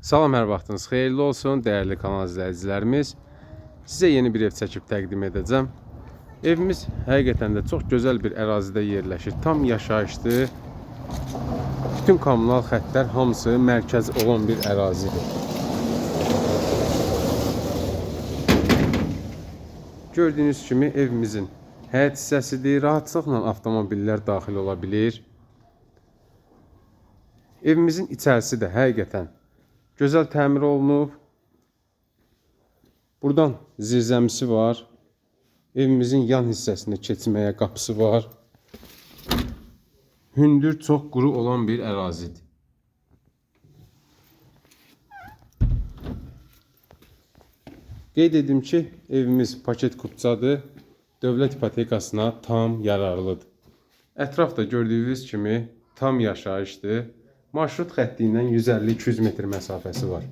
Salam, hər vaxtınız xeyirli olsun, dəyərli kanal izləyicilərimiz. Sizə yeni bir ev çəkib təqdim edəcəm. Evimiz həqiqətən də çox gözəl bir ərazidə yerləşir. Tam yaşayışlı. Bütün kommunal xəttlər hamısı mərkəz olan bir ərazidir. Gördüyünüz kimi evimizin həyət hissəsidir. Rahatlıqla avtomobillər daxil ola bilir. Evimizin içərisi də həqiqətən gözəl təmir olunub. Buradan zirzəmisi var. Evimizin yan hissəsində keçməyə qapısı var. Hündür, çox quru olan bir ərazidir. Qeyd edim ki, evimiz paket kupçadır. Dövlət ipotekasına tam yararlıdır. Ətrafda gördüyünüz kimi tam yaşayışdır. Marşrut xətti ilə 150-200 metr məsafəsi var.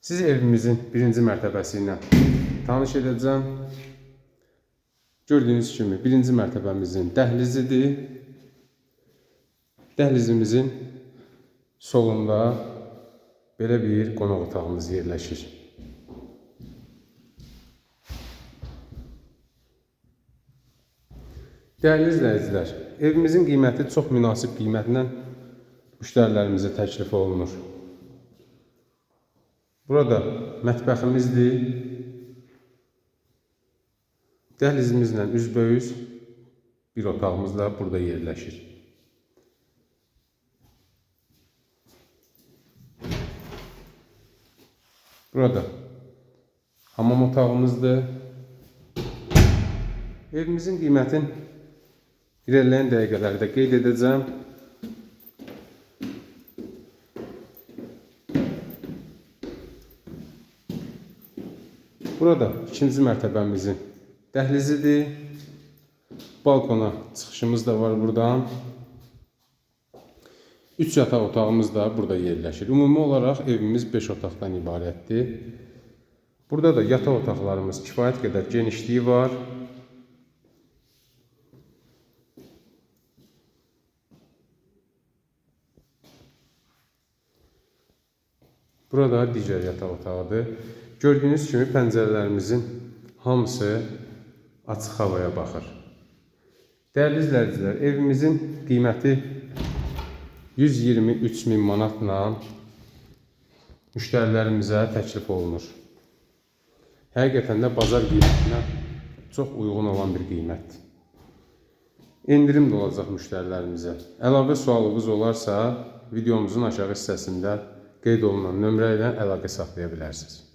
Sizi evimizin birinci mərtəbəsi ilə tanış edəcəm. Gördüyünüz kimi birinci mərtəbəmizin dəhlizidir. Dəhlizimizin solunda belə bir qonaq otağımız yerləşir. Dəyərli izləyicilər, evimizin qiyməti çox münasib qiymətlə müştərilərimizə təklif olunur. Burada mətbəximizdir. Dəhlizimizlə üzbəüz bir otağımız da burada yerləşir. Burada hamam otağımızdır. Evimizin qiymətini irəliləyən dəqiqələrdə qeyd edəcəm. Burada ikinci mərtəbəmizin dəhlizidir. Balkona çıxışımız da var buradan. 3 yataq otağımız da burada yerləşir. Ümumi olaraq evimiz 5 otaqdan ibarətdir. Burada da yataq otaqlarımız kifayət qədər genişliyi var. Burada digər yataq otağıdır. Gördüyünüz kimi pəncərələrimizin hamısı açıq havaya baxır. Dəyərli izləyicilər, evimizin qiyməti 123 min manatla müştərilərimizə təklif olunur. Həqiqətən də bazar qiymətinə çox uyğun olan bir qiymətdir. Endirim də olacaq müştərilərimizə. Əlavə sualınız olarsa, videomuzun aşağı hissəsində qeyd olunan nömrə ilə əlaqə saxlaya bilərsiniz.